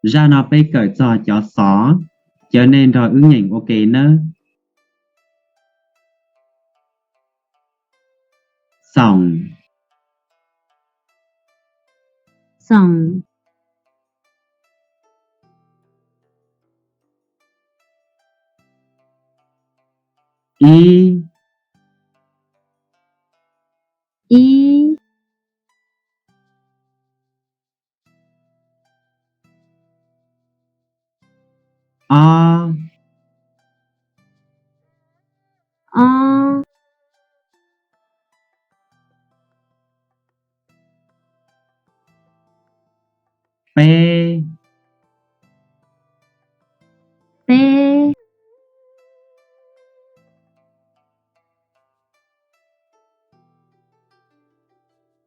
Zaj no peb kawm txog cov xov, caw nej nrog wb nyeem ua ke nawb. Xoom. Xoom. Ib. Ib. Ob. Ob. Peb. Peb.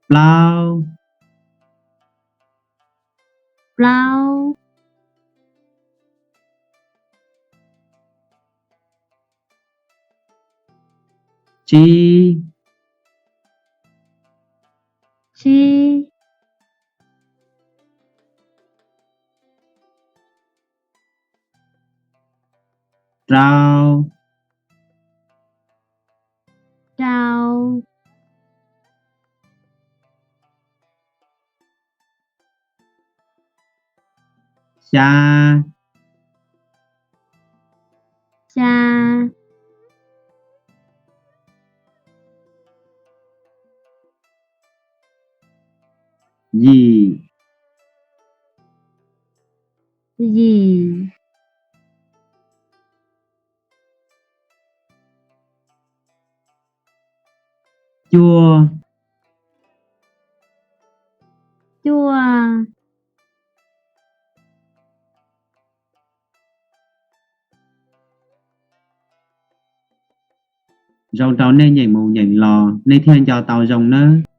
Plaub. Plaub. Tsib. Tsib. Rau. Rau. Xya. Xya. Yim. Yim. Cuaj. Cuaj. Zoo rau nej nyeem mus nyeem los nej thiaj nco tau zoo nawb.